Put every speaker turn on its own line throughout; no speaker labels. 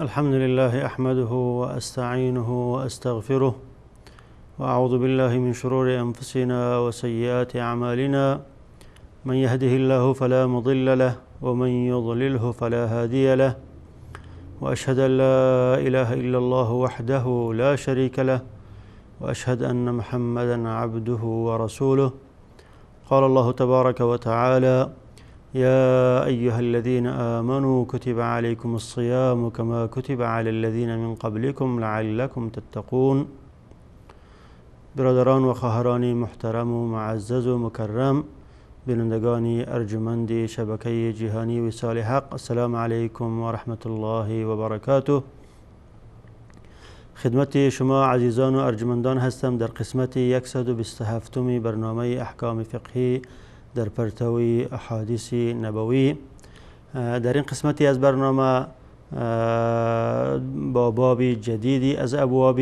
الحمد لله أحمده وأستعينه وأستغفره، وأعوذ بالله من شرور أنفسنا وسيئات أعمالنا، من يهده الله فلا مضل له ومن يضلله فلا هادي له، وأشهد أن لا إله إلا الله وحده لا شريك له، وأشهد أن محمدا عبده ورسوله. قال الله تبارك وتعالى: يا أيها الذين آمنوا كتب عليكم الصيام كما كتب على الذين من قبلكم لعلكم تتقون. برادران و خواهران محترم و معزز و مکرم، بینندگان ارجمند شبکه جهانی وصال حق، السلام علیکم و رحمت الله و برکاته. خدمت شما عزیزان و ارجمندان هستم در قسمت 127 برنامه احکام فقهی در پرتوی احادیث نبوی. در این قسمتی از برنامه با باب جدیدی از ابواب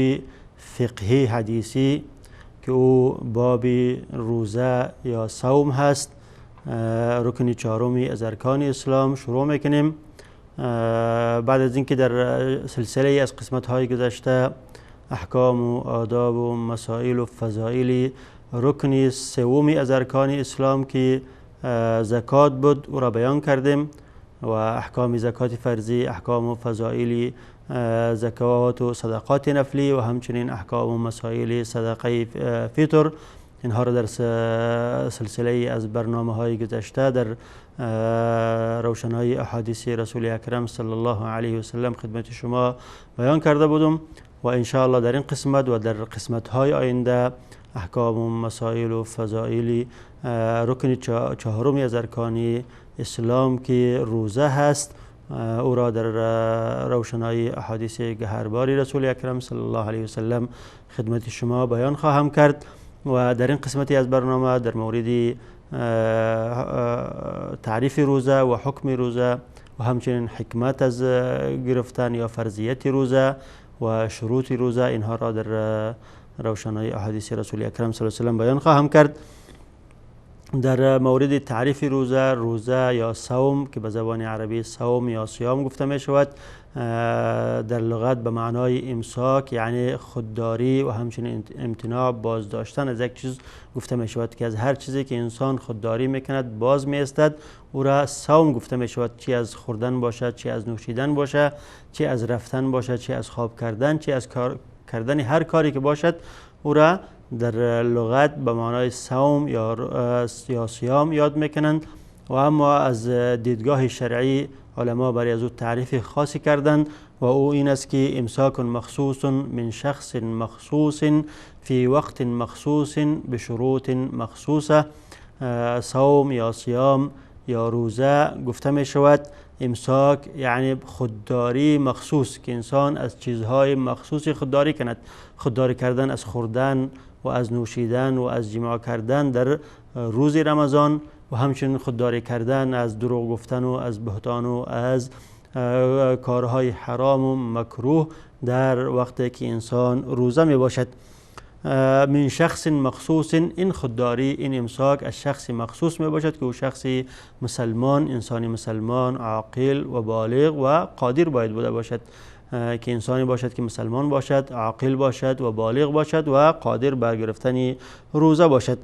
فقهی حدیثی که او باب روزه یا صوم هست، رکن چهارمی از ارکان اسلام شروع میکنیم. بعد از اینکه در سلسله از قسمت های گذشته احکام و آداب و مسائل و فضائل رکن سومی از ارکان اسلام که زکات بود او را بیان کردیم و احکام زکات فرضی، احکام و فضائل زکات و صدقات نفلی و همچنین احکام و مسائل صدقه فطر، اینها را در سلسله از برنامه های گذشته در روشنای احادیث رسول اکرم صلی الله علیه و سلم خدمت شما بیان کرده بودم و انشاءالله در این قسمت و در قسمت های آینده احکام و مسائل و فضائل رکن چهارمی از ارکان اسلام که روزه هست او را در روشنای احادیث گهرباری رسول اکرم صلی الله علیه و سلم خدمت شما بیان خواهم کرد. و در این قسمتی از برنامه در مورد تعریف روزه و حکم روزه و همچنین حکمت از گرفتن یا فرضیت روزه و شروط روزه، اینها را در روشنای احادیث رسول اکرم صلی الله علیه و سلم بیان خواهم کرد. در مورد تعریف روزه، روزه یا صوم که به زبان عربی صوم یا صیام گفته می شود، در لغت به معنای امساک یعنی خودداری و همچنین امتناع، بازداشتن از یک چیز گفته می شود که از هر چیزی که انسان خودداری میکند باز می ایستد او را صوم گفته می شود، چی از خوردن باشد، چی از نوشیدن باشد، چی از رفتن باشد، چی از خواب کردن، چی از کار کردن، هر کاری که باشد او را در لغت به معنای صوم یا صیام یاد میکنند. و اما از دیدگاه شرعی علما برای از او تعریف خاصی کردند و او این است که امساک مخصوص من شخص مخصوص فی وقت مخصوص بشروط مخصوصه. صوم یا صیام یا روزه گفته می شود امساک یعنی خودداری مخصوص، که انسان از چیزهای مخصوص خودداری کند، خودداری کردن از خوردن و از نوشیدن و از جماع کردن در روز رمضان و همچنین خودداری کردن از دروغ گفتن و از بهتان و از کارهای حرام و مکروه در وقتی که انسان روزه می باشد. من شخص مخصوص، این خودداری، این امساک از شخص مخصوص می باشد که او شخص مسلمان، انسان مسلمان عاقل و بالغ و قادر باید بوده باشد. که انسانی باشد که مسلمان باشد، عاقل باشد و بالغ باشد و قادر بر گرفتن روزه باشد.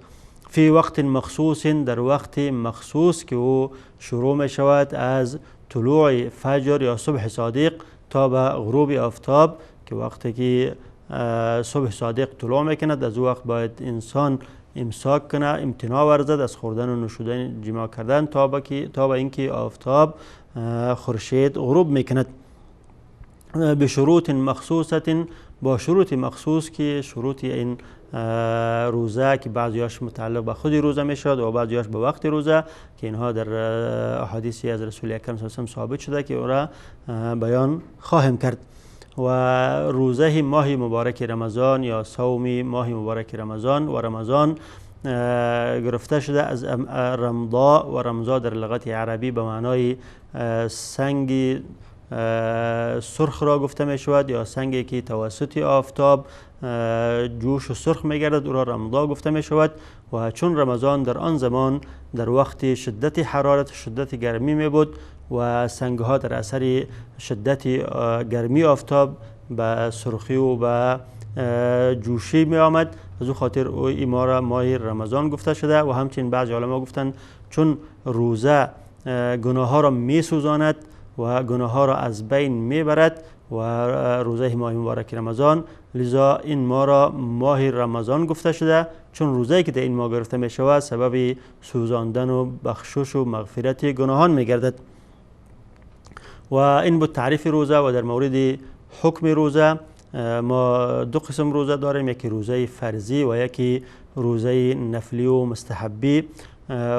فی وقت مخصوص، در وقت مخصوص که او شروع می شود از طلوع فجر یا صبح صادق تا به غروب آفتاب، که وقتی که صبح صادق طلوع میکند از او وقت باید انسان امساک کنه، امتناع ورزد از خوردن و نوشیدن، جماع کردن تا به اینکه آفتاب خورشید غروب میکند. به شروط مخصوصه، با شروط مخصوص که شروط این روزه که بعضیاش متعلق به خود روزه میشد و بعضیاش به وقت روزه، که اینها در احادیثی از رسول اکرم صلی الله علیه و ثابت شده که او را بیان خواهیم کرد. و روزه ماه مبارک رمضان یا صوم ماه مبارک رمضان و رمضان گرفته شده از رمضا، و رمضا در لغت عربی به معنای سنگ سرخ را گفته می شود یا سنگی که توسط آفتاب جوش و سرخ می گردد او را رمضا گفته می شود. و چون رمضان در آن زمان در وقت شدت حرارت، شدت گرمی می بود و سنگ ها در اثر شدت گرمی آفتاب به سرخی و به جوشی می آمد، از او خاطر او ما را ماه رمضان گفته شده. و همچنین بعضی علما گفتند چون روزه گناه ها را می سوزاند و گناه ها را از بین می برد و روزه ماه مبارک رمضان، لذا این ما را ماه رمضان گفته شده، چون روزه‌ای که در این ماه گرفته می شود سبب سوزاندن و بخشش و مغفرت گناهان می گردد. و این بود تعریف روزه. و در مورد حکم روزه ما دو قسم روزه داریم، یکی روزه فرضی و یکی روزه نفلی و مستحبی.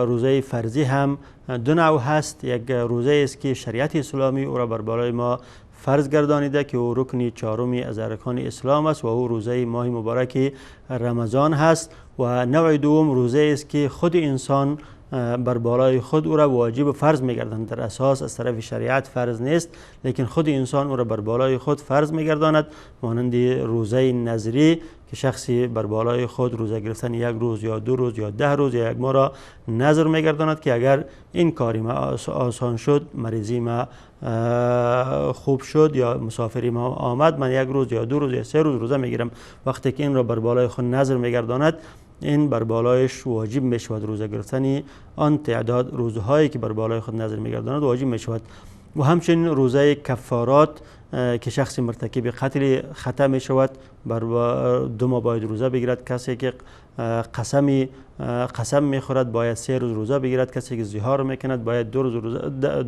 روزه فرضی هم دو نوع هست، یک روزه است که شریعت اسلامی او را بر بالای ما فرض گردانیده که او رکن چهارمی از ارکان اسلام است و او روزه ماه مبارک رمضان هست. و نوع دوم روزه است که خود انسان بر بالای خود او را واجب و فرض می‌گرداند، در اساس از طرف شریعت فرض نیست، لیکن خود انسان او را بر بالای خود فرض می‌گرداند، مانند روزه نذری که شخصی بر بالای خود روزه گرفتن یک روز یا دو روز یا 10 روز یا یک ماه را نذر می‌گرداند که اگر این کاری ما آسان شد، مریضی ما خوب شد یا مسافری ما آمد، من یک روز یا دو روز یا 3 روز روزه می‌گیرم. وقتی که این را بر بالای خود نذر می‌گرداند، این بر بالایش واجب می شود، روزه گرفتن آن تعداد روزهایی که بر بالای خود نذر می‌گرداند واجب می شود. و همچنین روزه کفارات که شخص مرتکب قتل خطا می شود بر 2 ماه باید روزه بگیرد، کسی که قسم می خورد باید 3 روز روزه بگیرد، کسی که زهار می کند باید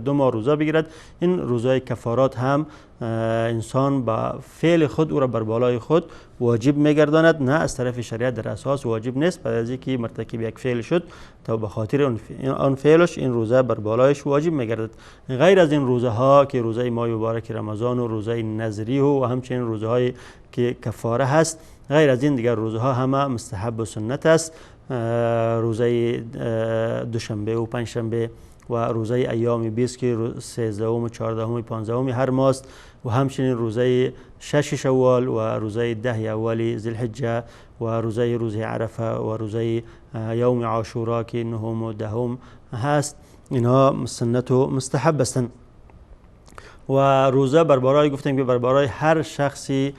2 ماه روزه بگیرد. این روزهای کفارات هم انسان با فعل خود او را بر بالای خود واجب می گرداند، نه از طرف شریعت در اساس واجب نیست. بعد از اینکه مرتکب یک فعل شد تا به خاطر آن فعلش این روزه بر بالایش واجب می گردد. غیر از این روزه ها که روزه ماه مبارک رمضان و روزه نذری و همچنین روزه های که کفاره هست، غیر از این دیگر روزه ها همه مستحب و سنت است. روزه دوشنبه و پنجشنبه و روزه ایام 20 که 13 و 14 و 15 هر ماه است، و همچنین روزه 6 شوال و روزه 10 اول ذی الحجه و روزه روز عرفه و روزه یوم عاشورا که 9 و 10 هست، اینها سنت و مستحب هستند. و روزه بر بالای گفتیم که بر بالای هر شخصی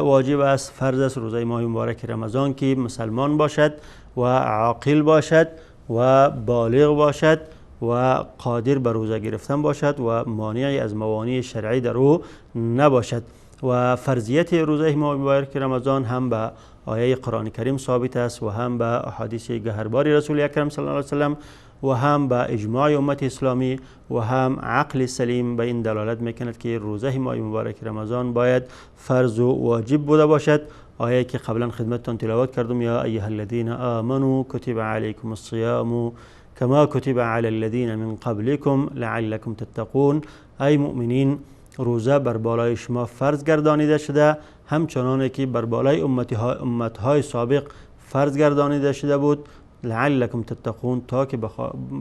واجب است، فرض است روزه ماه مبارک رمضان که مسلمان باشد و عاقل باشد و بالغ باشد و قادر بر روزه گرفتن باشد و مانعی از موانع شرعی در او نباشد. و فرضیت روزه ماه مبارک رمضان هم به آیه قرآن کریم ثابت است و هم به احادیث گهربار رسول اکرم صلی الله علیه وسلم و هم به اجماع امت اسلامی و هم عقل سلیم به این دلالت میکند که روزه ماه مبارک رمضان باید فرض و واجب بوده باشد. آیه که قبلا خدمتتان تلاوت کردم، یا ایها الذین آمنوا کتب علیکم الصیام کما کتب علی الذین من قبلکم لعلکم تتقون. ای مؤمنین، روزه بر بالای شما فرض گردانیده شده، همچنانه که بر بالای امتهای سابق فرض گردانیده شده بود، لعلکم تتقون، تا که با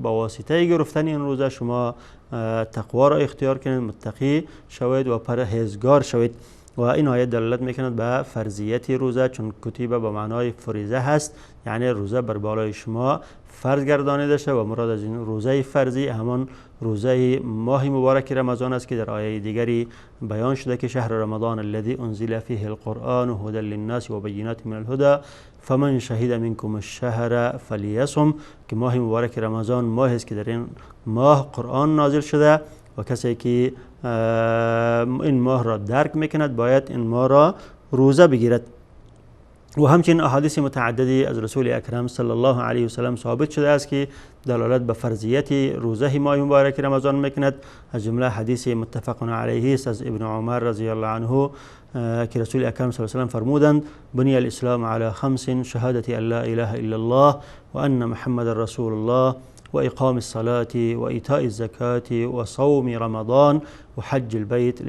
واسطه گرفتن این روزه شما تقوا را اختیار کنید، متقی شوید و پرهیزگار شوید. و این آیه دلالت میکند به فرضیت روزه، چون کتیبه به معنای فریضه هست، یعنی روزه بر بالای شما فرض گردانیده شده و مراد از این روزه فرضی همان روزه ماه مبارک رمضان است که در آیه دیگری بیان شده که شهر رمضان الذي انزل فيه القرآن هدى للناس وبينات من الهدى فمن شهد منكم الشهر فليصم، که ماه مبارک رمضان ماه است که در این ماه قرآن نازل شده و کسی که این ماه را درک میکند باید این ماه را روزه بگیرد. و همچنین احادیث متعددی از رسول اکرم صلی الله علیه و سلم ثابت شده است که دلالت به فرضیت روزه ماه مبارک رمضان میکند. از جمله حدیث متفق علیه است از ابن عمر رضی الله عنه که رسول اکرم صلی الله علیه و سلم فرمودند بنی الاسلام علی خمس شهادة ان لا اله الا الله و ان محمد رسول الله و اقام الصلاة و ایتاء الزکاة و صوم رمضان و حج البیت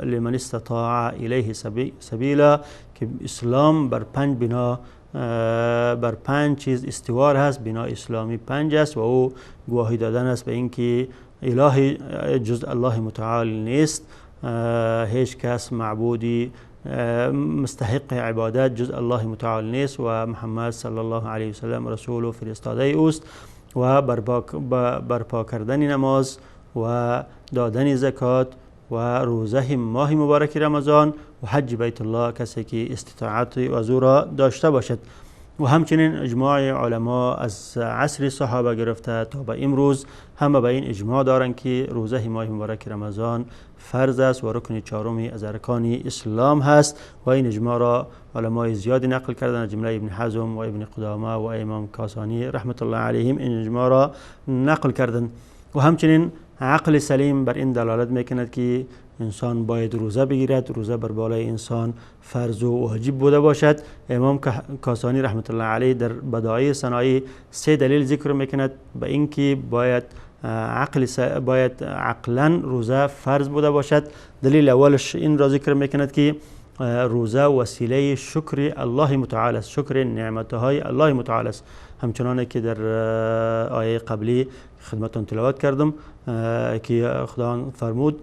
لمن استطاع الیه سبیلا، که اسلام بر پنج بنا، بر پنج چیز استوار هست. بنا اسلامی پنج است و او گواهی دادن است به اینکه اله جز الله متعال نیست، هیچ کس معبودی مستحق عبادت جز الله متعال نیست و محمد صلی الله علیه وسلم رسول و فرستاده اوست، و برپا کردن نماز و دادن زکات و روزه ماه مبارک رمضان و حج بیت الله کسی که استطاعت از او را داشته باشد. و همچنین اجماع علما از عصر صحابه گرفته تا به امروز همه به این اجماع دارند که روزه ماه مبارک رمضان فرض است و رکن چهارمی از ارکان اسلام هست و این اجماع را علمای زیادی نقل کردند، از جمله ابن حزم و ابن قدامه و امام کاسانی رحمت الله علیهم این اجماع را نقل کردند. و همچنین عقل سلیم بر این دلالت میکند که انسان باید روزه بگیرد، روزه بر بالای انسان فرض و واجب بوده باشد. امام کاسانی رحمت الله علیه در بدایع صنایع سه دلیل ذکر میکند به اینکه باید باید عقلا روزه فرض بوده باشد. دلیل اولش این را ذکر میکند که روزه وسیله شکر الله متعال است، شکر نعمتهای الله متعال است، همچنان که در آیه قبلی خدمتتان تلاوت کردم که خداوند فرمود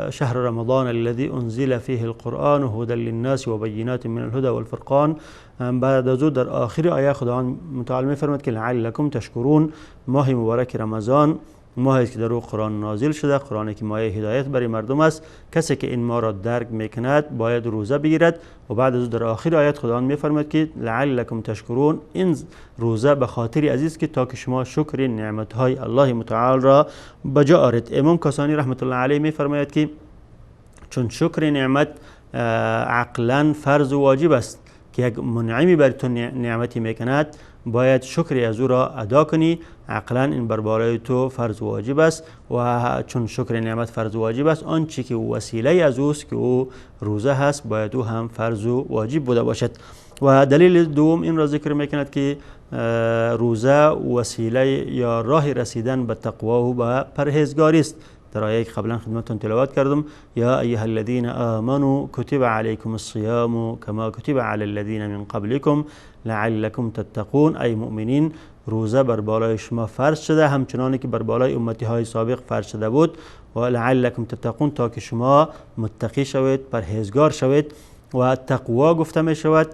شهر رمضان الذي انزل فيه القرآن هدى للناس وبينات من الهدى والفرقان. بعد از او در آخر آیه خداوند متعال می‌فرماید که لعلکم تشکرون، ماه مبارک رمضان ماهی است که در او قرآن نازل شده، قرآنی که مایه هدایت برای مردم است. کسی که این ماه را درک میکند باید روزه بگیرد. و بعد از در آخر آیت خداوند میفرماید که لعلکم تشکرون، این روزه به خاطر عزیز که تا که شما شکر نعمتهای الله متعال را بجا آرید. امام کاسانی رحمت الله علیه میفرماید که چون شکر نعمت عقلا فرض و واجب است که یک منعمی بر تو نعمتی میکند باید شکر از او را ادا کنی، عقلا این بر بالای تو فرض واجب است. و چون شکر نعمت فرض واجب است، آنچه که وسیله از اوست که او روزه هست باید او هم فرض و واجب بوده باشد. و دلیل دوم این را ذکر میکند که روزه وسیله یا راه رسیدن به تقوا و به پرهیزگاری است. در آیه که قبلا خدمتتون تلاوت کردم یا ایها الذین آمنوا کتب علیکم الصیام کما کتب علی الذین من قبلکم لعلکم تتقون، ای مؤمنین روزه بر بالای شما فرض شده همچنانی که بر بالای امتی های سابق فرض شده بود، و لعلکم تتقون تا که شما متقی شوید، پرهیزگار شوید. و تقوا گفته می شود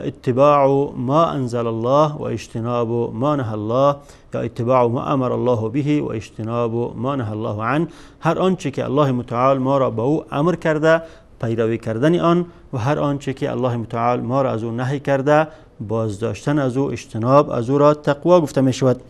اتباع ما انزل الله و اجتناب ما نهى الله، یا اتباع ما امر الله به و اجتناب ما نهى الله عنه، هر آنچه که الله متعال ما را به او امر کرده پیروی کردن آن، و هر آنچه که الله متعال ما را از او نهی کرده بازداشتن از او، اجتناب از او را تقوا گفته می شود.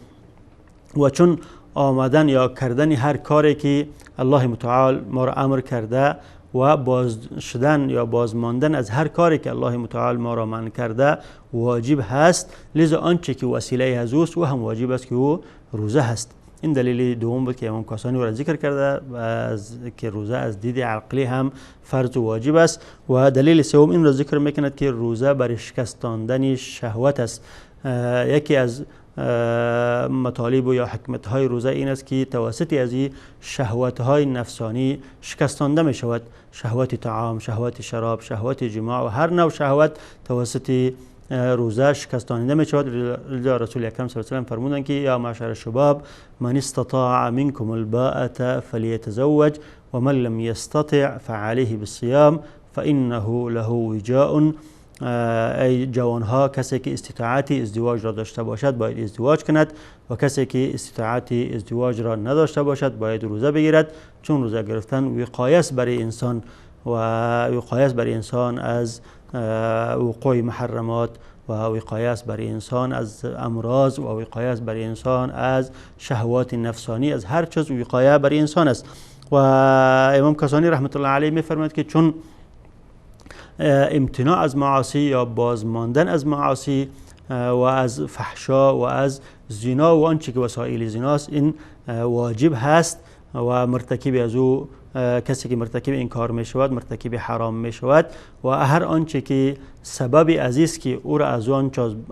و چون آمدن یا کردن هر کاری که الله متعال ما را امر کرده و باز شدن یا بازماندن از هر کاری که الله متعال ما را منع کرده واجب هست، لذا آنچه که وسیله از اوست و هم واجب است که او روزه هست. این دلیل دوم بود که امام کاسانی را ذکر کرده از که روزه از دید عقلی هم فرض و واجب است. و دلیل سوم این را ذکر میکند که روزه بر شکستاندن شهوت است. یکی از مطالب و یا حکمت های روزه این است که توسط از این شهوت های نفسانی شکستانده می شود، شهوت طعام، شهوت شراب، شهوت جماع و هر نوع شهوت توسط روزه شکستانده می شود. لذا رسول اکرم صلی الله علیه و سلم فرمودند که یا معشر الشباب من استطاع منکم الباءة فلیتزوج، و و من لم يستطع فعليه بالصيام فإنه له وجاء. ای جوانها، کسی که استطاعت ازدواج را داشته باشد باید ازدواج کند و کسی که استطاعت ازدواج را نداشته باشد باید روزه بگیرد، چون روزه گرفتن وقایه است برای انسان و وقایه است برای انسان از وقوع محرمات و وقایه است برای انسان از امراض و وقایه است برای انسان از شهوات نفسانی، از هر چیز وقایه برای انسان است. و امام کسانی رحمت الله علیه می‌فرماید که چون امتناع از معاصی یا بازماندن از معاصی و از فحشا و از زنا و آنچه که وسایل زناست، این واجب هست و مرتکب از او کسی که مرتکب این کار می شود مرتکب حرام می شود و هر آنچه که سبب عزیز که او را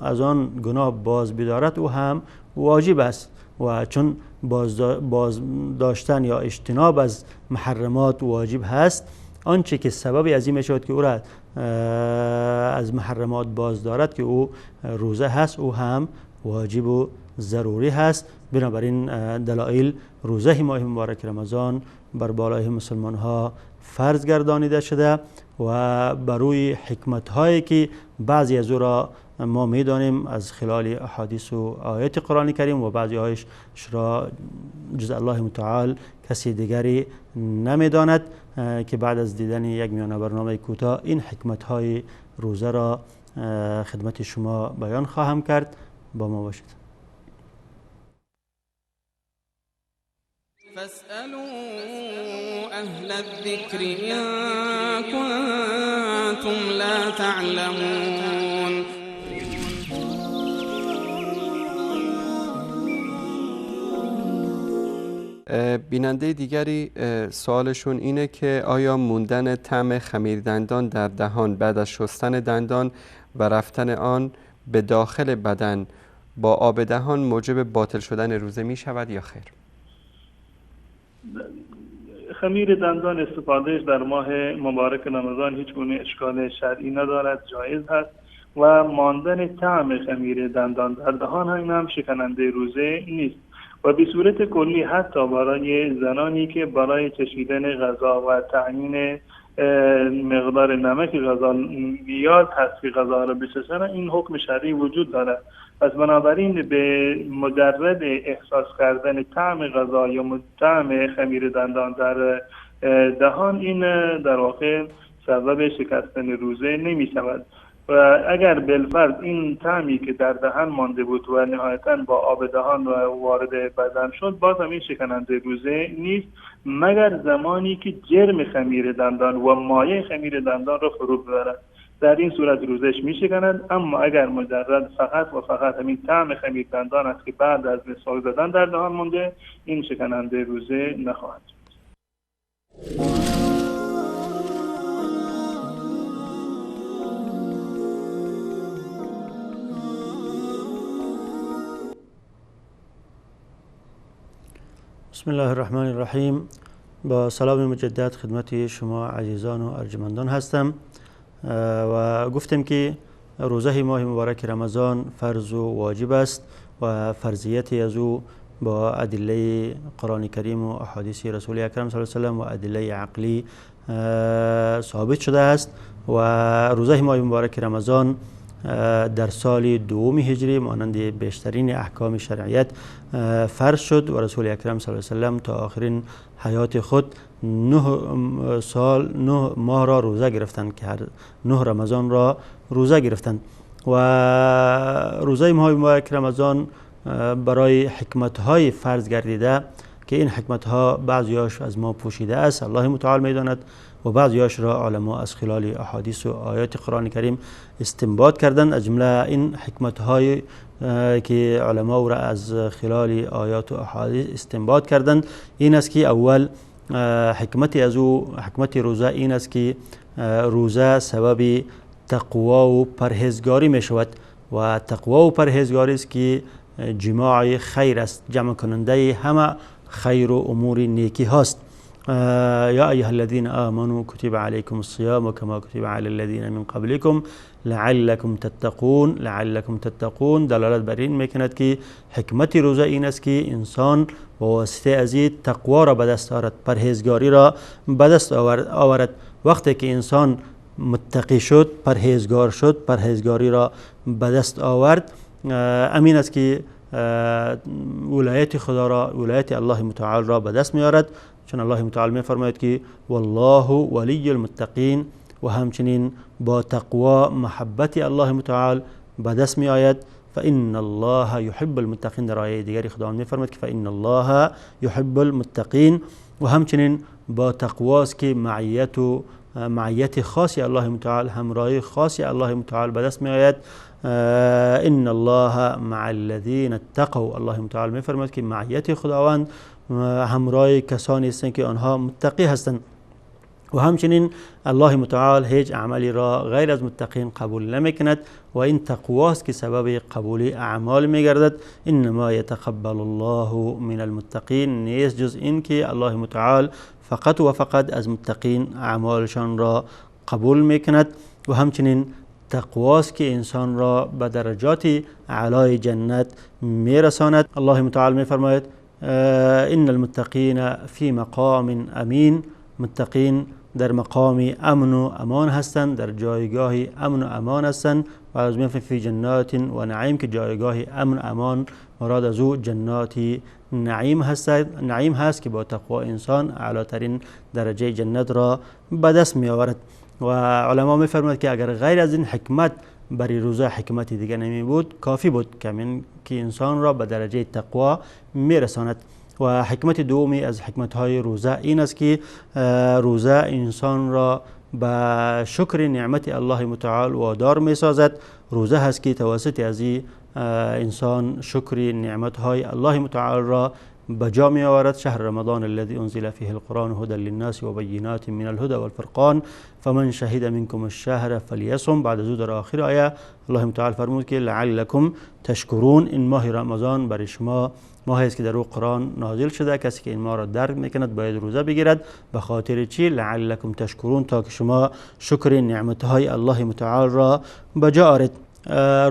از آن گناه باز بدارد او هم واجب است. و چون باز داشتن یا اجتناب از محرمات واجب هست، آنچه که سبب از این می شود که او را از محرمات باز دارد که او روزه هست، او هم واجب و ضروری هست. بنابراین دلایل روزه ماه مبارک رمضان بر بالای مسلمان ها فرض گردانیده شده و بر روی حکمت هایی که بعضی از او را ما میدانیم از خلال احادیث و آیات قرآن کریم و بعضی هایش را جز الله متعال کسی دیگری نمیداند، که بعد از دیدن یک میانه برنامه کوتاه این حکمت های روزه را خدمت شما بیان خواهم کرد. با ما باشید.
فاسألوا أهل الذكر إن كنتم لا تعلمون.
بیننده دیگری سوالشون اینه که آیا موندن طعم خمیر دندان در دهان بعد از شستن دندان و رفتن آن به داخل بدن با آب دهان موجب باطل شدن روزه می شود یا خیر؟
خمیر دندان استفادهش در ماه مبارک رمضان هیچ گونه اشکال شرعی ندارد، جایز هست و ماندن طعم خمیر دندان در دهان هم شکننده روزه نیست و به صورت کلی حتی برای زنانی که برای چشیدن غذا و تعیین مقدار نمک غذا نیاز هست که غذا را بچشند، این حکم شرعی وجود دارد. پس بنابراین به مجرد احساس کردن طعم غذا یا طعم خمیر دندان در دهان، این در واقع سبب شکستن روزه نمی شود. و اگر بالفرض این طعمی که در دهان مانده بود و نهایتاً با آب دهان وارد بدن شد، باز هم این شکننده روزه نیست، مگر زمانی که جرم خمیر دندان و مایع خمیر دندان را فرو ببرد، در این صورت روزش می شکند. اما اگر مجرد فقط و فقط همین طعم خمیر دندان است که بعد از مسواک زدن در دهان مانده، این شکننده روزه نخواهد شد.
بسم الله الرحمن الرحیم. با سلام مجدد خدمت شما عزیزان و ارجمندان هستم و گفتیم که روزه ماه مبارک رمضان فرض و واجب است و فرضیت از او با ادله قرآن کریم و احادیث رسول اکرم صلی الله علیه و سلم و ادله عقلی ثابت شده است. و روزه ماه مبارک رمضان در سال دوم هجری مانند بیشترین احکام شرعیت فرض شد و رسول اکرم صلی الله علیه و سلم تا آخرین حیات خود 9 سال 9 ماه را روزه گرفتند که هر 9 رمضان را روزه گرفتند. و روزه ماه مبارک رمضان برای حکمت های فرض گردیده که این حکمت ها بعضیاش از ما پوشیده است، الله متعال میداند، و بعضیاش را علما از خلال احادیث و آیات قرآن کریم استنباط کردند. از جمله این حکمت های که علما را از خلال آیات و احادیث استنباط کردند این است که اول حکمت از او حکمت روزه این است که روزه سبب تقوا و پرهیزگاری می شود و تقوا و پرهیزگاری است که جماع خیر است، جمع کننده همه خیر و امور نیکی هاست. یا ایها الذین آمنوا کتب علیکم الصیام کما کتب علی الذین من قبلکم لعلکم تتقون. لعلکم تتقون دلالت بر این میکند که حکمت روزه این است که انسان با واسطه از این تقوا را به دست آورد، پرهیزگاری را به دست آورد. وقتی که انسان متقی شد، پرهیزگار شد، پرهیزگاری را به دست آورد، امین است که ولایت خدا را، ولایت الله متعال را به دست میآورد. چون الله متعال میفرماید که والله ولی المتقین، و همچنین با تقوا محبت الله متعال به دست می آید. فإن الله يحب المتقین. در آیه دیگری خداوند میفرماید که فإن الله يحب المتقین. و همچنین با تقواست که معیت و معیت خاصی الله متعال، همراهی خاصی الله متعال به دست می آید. ان الله مع الذین اتقوا. الله متعال میفرماید که معیت خداوند همراه کسانی هستند که آنها متقی هستند. و همچنین الله متعال هیچ عملی را غیر از متقین قبول نمیکند و این تقواست که سبب قبول اعمال میگردد. انما یتقبل الله من المتقین. نیست جز این که الله متعال فقط و فقط از متقین اعمالشان را قبول میکند. و همچنین تقواست که انسان را به درجات اعلای جنت میرساند. الله متعال میفرماید ان المتقین فی مقام امین. متقین در مقام امن و امان هستند، در جایگاه امن و امان هستند. و از می فی جنات و نعیم که جایگاه امن و امان مراد از او جنات نعیم هست، نعیم هست که با تقوا انسان اعلی ترین درجه جنت را به دست می آورد. و علما می فرماید که اگر غیر از این حکمت برای روزه حکمت دیگه نمی بود، کافی بود که انسان را به درجه تقوا می رساند. و حکمت دومی از حکمت های روزه این است که روزه انسان را به شکر نعمت الله متعال وادار می سازد. روزه هست که توسط از انسان شکر نعمت های الله متعال را به جا می آورد. شهر رمضان الذي انزل فيه القرآن هدى للناس وبينات من الهدى والفرقان فمن شهد منكم الشهر فليصم. بعد از در آخر آیه الله متعال فرمود که لعلکم تشکرون. این ماه رمضان برای شما ماهی است که در او قرآن نازل شده، کسی که این ماه را درک میکند باید روزه بگیرد. به خاطر چی؟ لعلکم تشکرون، تا که شما شکر نعمتهای الله متعال را به جا آرید.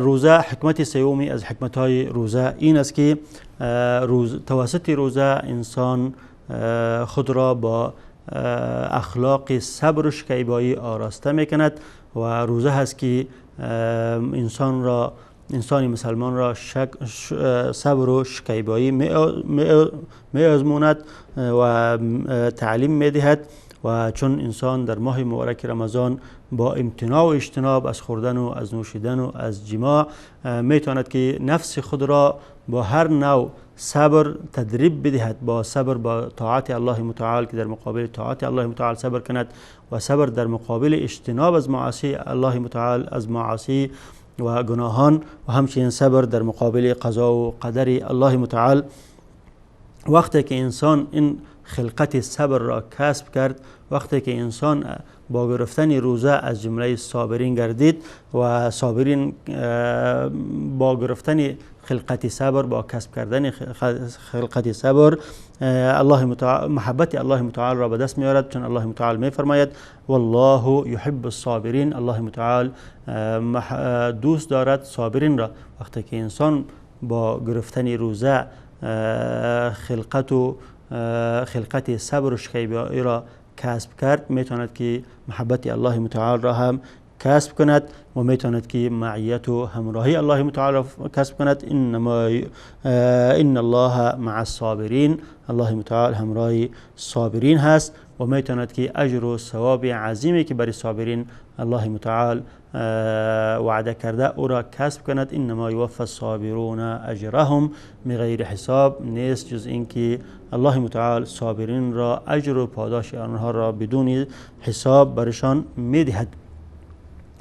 روزه حکمت سومی از حکمتهای روزه این است که توسط روزه انسان خود را با اخلاق صبر و شکیبایی آراسته میکند. و روزه هست که انسان را، انسان مسلمان را صبر و شکیبایی می آزموند و تعلیم میدهد. و چون انسان در ماه مبارک رمضان با امتناع و اجتناب از خوردن و از نوشیدن و از جماع میتواند که نفس خود را با هر نوع صبر تدریب بدهد، با صبر با طاعت الله متعال که در مقابل طاعت الله متعال صبر کند و صبر در مقابل اجتناب از معاصی الله متعال، از معاصی و گناهان، و همچنین صبر در مقابل قضا و قدر الله متعال. وقتی که انسان این خلقت صبر را کسب کرد، وقتی که انسان با گرفتن روزه از جمله صابرین گردید و صابرین با گرفتن خلقت صبر، با کسب کردن خلقت صبر، الله متعال محبت الله متعال را به دست می‌آورد. چون الله متعال می‌فرماید والله یحب الصابرین. الله متعال دوست دارد صابرین را. وقتی که انسان با گرفتن روزه خلقت و خلقت صبر و شکیبایی را کسب کرد، میتواند که محبت الله متعال را هم کسب کند و میتواند که معیت و همراهی الله متعال را کسب کند. ان الله مع الصابرین. الله متعال همراه صابرین هست و میتواند که اجر و ثواب عظیمی که برای صابرین الله متعال وعده کرده او را کسب کند. انما یوفى الصابرون اجرهم بغیر حساب. نیست جز اینکه الله متعال صابرین را اجر و پاداش آنها را بدون حساب برشان میدهد.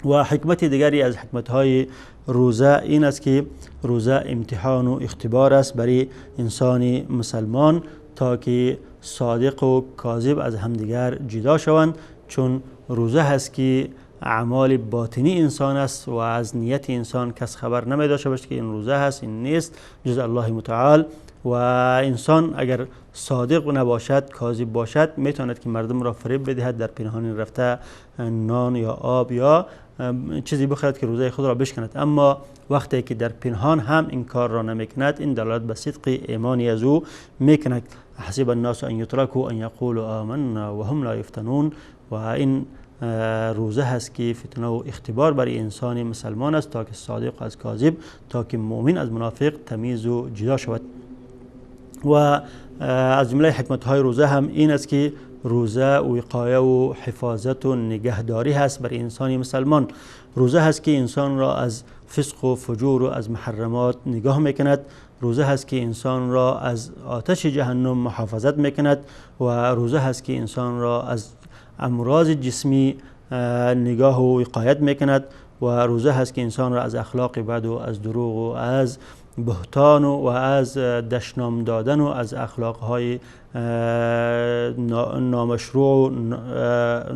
و حکمت دیگری از حکمت‌های روزه این است که روزه امتحان و اختبار است برای انسان مسلمان تا که صادق و کاذب از همدیگر جدا شوند. چون روزه هست که اعمال باطنی انسان است و از نیت انسان کس خبر نمی داشته باشه که این روزه هست این نیست جز الله متعال. و انسان اگر صادق نباشد، کاذب باشد، میتواند که مردم را فریب بدهد، در پنهان رفته نان یا آب یا چیزی بخورد که روزه خود را بشکند. اما وقتی که در پنهان هم این کار را نمیکند، این دلالت به صدق ایمانی از او میکند. حسب الناس ان یترکوا ان یقولوا آمنا و هم لا یفتنون. و این روزه هست که فتنه و اختبار برای انسان مسلمان است تا که صادق از کاذب، تا که مؤمن از منافق تمیز و جدا شود. و از جمله حکمت های روزه هم این است که روزه وقایه و حفاظت و نگهداری هست برای انسان مسلمان. روزه هست که انسان را از فسق و فجور و از محرمات نگاه میکند. روزه هست که انسان را از آتش جهنم محافظت میکند. و روزه هست که انسان را از امراض جسمی نگاه و وقایت میکند. و روزه هست که انسان را از اخلاق بد و از دروغ و از بهتان و از دشنام دادن و از اخلاقهای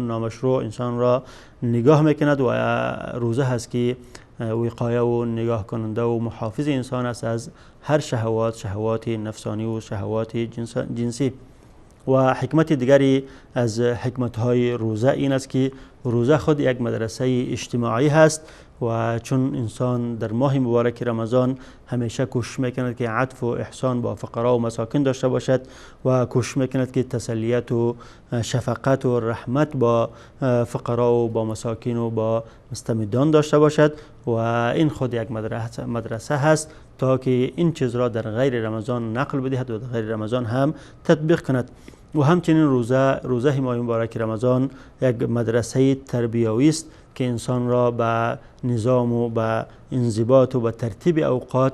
نامشروع انسان را نگاه میکند. و روزه هست که وقایه و نگاه کننده و محافظ انسان است از هر شهوات، شهوات نفسانی و شهوات جنسی. و حکمت دیگری از حکمت‌های روزه این است که روزه خود یک مدرسه اجتماعی هست و چون انسان در ماه مبارک رمضان همیشه کوشش میکند که عطف و احسان با فقرا و مساکین داشته باشد و کوشش میکند که تسلیت و شفقت و رحمت با فقرا و با مساکین و با مستمدان داشته باشد. و این خود یک مدرسه هست تا که این چیز را در غیر رمضان نقل بدهد و در غیر رمضان هم تطبیق کند. و همچنین روزه ماه مبارک رمضان یک مدرسه تربیوی است که انسان را به نظام و به انضباط و به ترتیب اوقات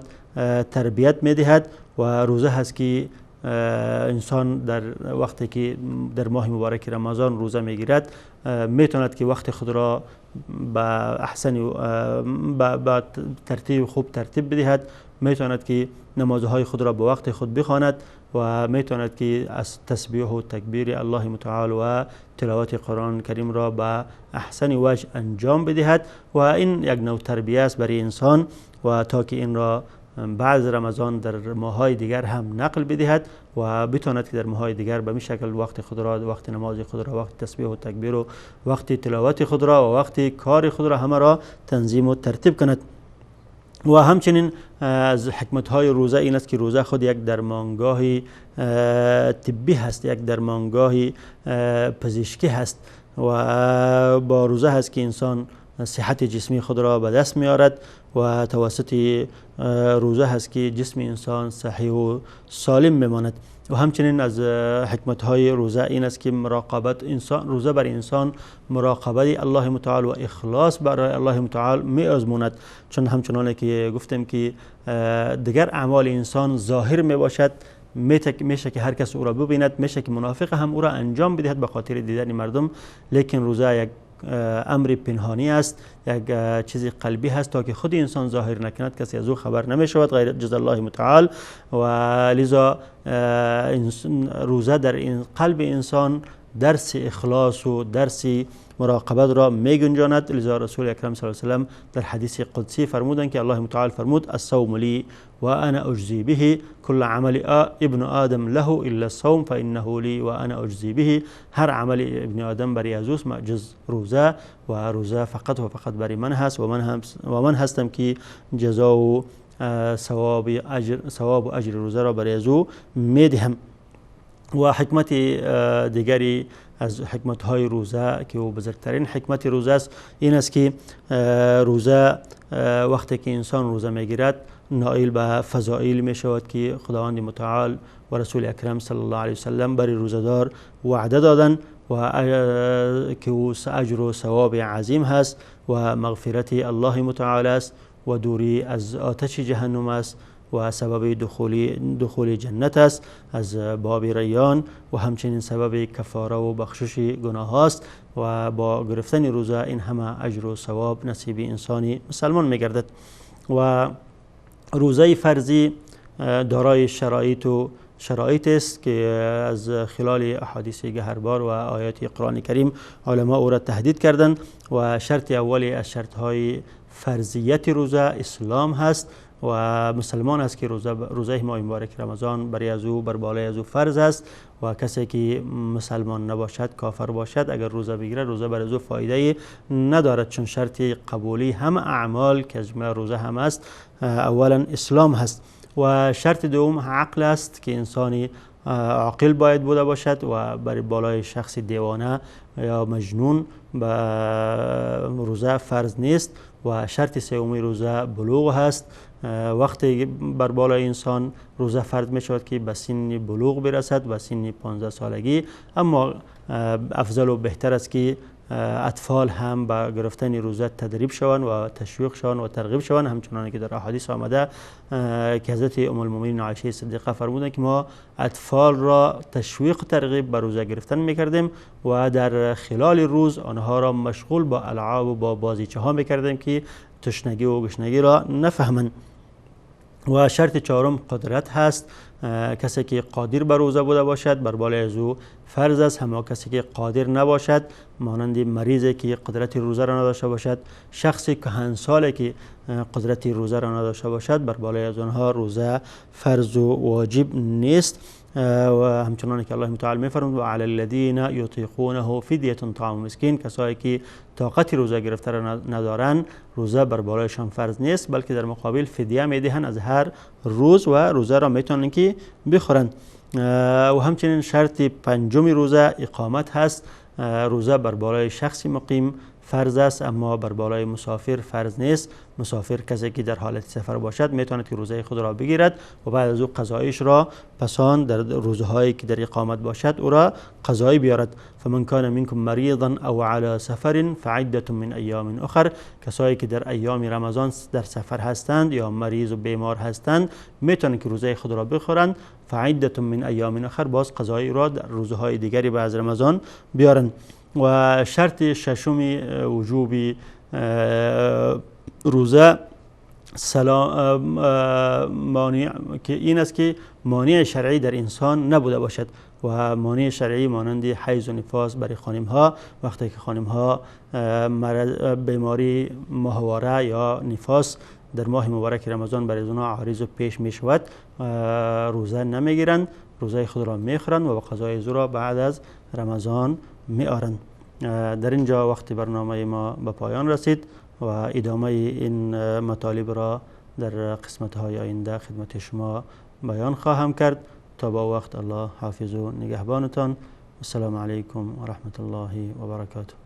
تربیت میدهد. و روزه هست که انسان در وقتی که در ماه مبارک رمضان روزه میگیرد میتواند که وقت خود را به احسن به ترتیب خوب ترتیب بدهد، میتواند که نمازهای خود را به وقت خود بخواند و میتواند که از تسبیح و تکبیر الله متعال و تلاوت قرآن کریم را به احسن وجه انجام بدهد. و این یک نوع تربیه است برای انسان و تا که این را بعد رمضان در ماهای دیگر هم نقل بدهد و بتواند که در ماهای دیگر به می شکل وقت خود را، وقت نماز خود را، وقت تسبیح و تکبیر و وقت تلاوت خود را و وقت کار خود را همه را تنظیم و ترتیب کند. و همچنین از حکمت‌های روزه این است که روزه خود یک درمانگاه طبی هست، یک درمانگاه پزشکی هست و با روزه هست که انسان صحت جسمی خود را به دست می‌آورد و توسط روزه هست که جسم انسان صحیح و سالم می‌ماند. و همچنین از حکمت‌های روزه این است که مراقبت انسان، روزه بر انسان مراقبت الله متعال و اخلاص برای الله متعال می‌آزموند، چون همچنان که گفتیم که دیگر اعمال انسان ظاهر می‌باشد، میشه که هر کس او را ببیند، میشه که منافق هم او را انجام بدهد به خاطر دیدن مردم، لیکن روزه یک امر پنهانی است، یک چیز قلبی هست تا که خود انسان ظاهر نکند کسی از او خبر نمی شود غیر جز الله متعال. و لذا روزه در این قلب انسان درس اخلاص و درس مراقبت را می گنجاند. لذا رسول اکرم صلی الله علیه و سلم در حدیث قدسی فرمودند که الله متعال فرمود الصوم لی و انا اجزی به كل عمل ابن آدم له الا الصوم فانه لی و انا اجزی به. هر عمل ابن آدم برای از اوست جز روزه، و روزه فقط و فقط برای من هست و من هستم که جزا و ثواب و اجر روزه را برای از او میدهم. و حکمت دیگری از حکمت های روزه که او بزرگترین حکمت روزه است این است که روزه وقتی که انسان روزه میگیرد نائل به فضائل می شود که خداوند متعال و رسول اکرم صلی الله علیه وسلم برای روزه‌دار وعده دادن و که او اجر و ثواب عظیم هست و مغفرت الله متعال است و دوری از آتش جهنم است و سبب دخول جنت است از باب ریان و همچنین سبب کفاره و بخشش گناه است و با گرفتن روزه این همه اجر و ثواب نصیب انسانی مسلمان میگردد. و روزه فرضی دارای شرایط است که از خلال احادیث گهربار و آیات قرآن کریم علما او را تهدید کردند. و شرط اولی از شرطهای فرضیت روزه اسلام هست و مسلمان است که روزه ماه مبارک رمضان برای از او بر بالای از او فرض است و کسی که مسلمان نباشد، کافر باشد، اگر روزه بگیرد روزه بر از او فایده ندارد، چون شرط قبولی هم اعمال که از جمله روزه هم است اولا اسلام هست. و شرط دوم عقل است که انسانی عاقل باید بوده باشد و بر بالای شخص دیوانه یا مجنون به روزه فرض نیست. و شرط سومی روزه بلوغ هست. وقتی بر بالای انسان روزه فرض می شود که به سن بلوغ برسد و سن 15 سالگی، اما افضل و بهتر است که اطفال هم با گرفتن روزه تدریب شوند و تشویق شوند و ترغیب شوند، همچنان که در احادیث آمده که حضرت ام المؤمنین عایشه صدیقه فرمودند که ما اطفال را تشویق و ترغیب به روزه گرفتن میکردیم و در خلال روز آنها را مشغول با العاب و با بازیچه ها میکردیم که تشنگی و گشنگی را نفهمند. و شرط چهارم قدرت هست. کسی که قادر بر روزه بوده باشد بر بالای از او فرض است، اما کسی که قادر نباشد مانند مریضی که قدرت روزه را نداشته باشد، شخصی کهنسالی که قدرت روزه را نداشته باشد، بر بالای از آنها روزه فرض و واجب نیست. و همچنان که الله متعال می‌فرماید و علی الذین یطیقونه فدیه طعام مسکین، کسایی که طاقت روزه گرفته را ندارند روزه بر بالایشان فرض نیست، بلکه در مقابل فدیه میدهند از هر روز و روزه را میتونن که بخورند. و همچنین شرط پنجم روزه اقامت هست. روزه بر بالای شخص مقیم فرض است، اما بر بالای مسافر فرض نیست. مسافر کسی که در حالت سفر باشد میتواند که روزه خود را بگیرد و بعد از او قضایش را پسان در روزهایی که در اقامت باشد او را قضایی بیارد. فمن کان منکم مریضا او علی سفر فعدة من ایام اخر، کسایی که در ایام رمضان در سفر هستند یا مریض و بیمار هستند میتونند که روزه خود را بخورند. فعدة من ایام اخر، باز قضایی را در روزهای دیگری بعد از رمضان بیارند. و شرط ششم وجوب روزه مانع که این است که مانع شرعی در انسان نبوده باشد و مانع شرعی مانند حیض و نفاس برای خانم ها، وقتی که خانم ها بیماری ماهواره یا نفاس در ماه مبارک رمضان برای آنها عارض و پیش می شود روزه نمیگیرند، روزه خود را میخورند و قضای را بعد از رمضان میآرند. در اینجا وقت برنامه ما به پایان رسید و ادامه این مطالب را در قسمت های آینده خدمت شما بیان خواهم کرد. تا با وقت الله حافظ و نگهبانتان. السلام علیکم و رحمت الله و برکاته.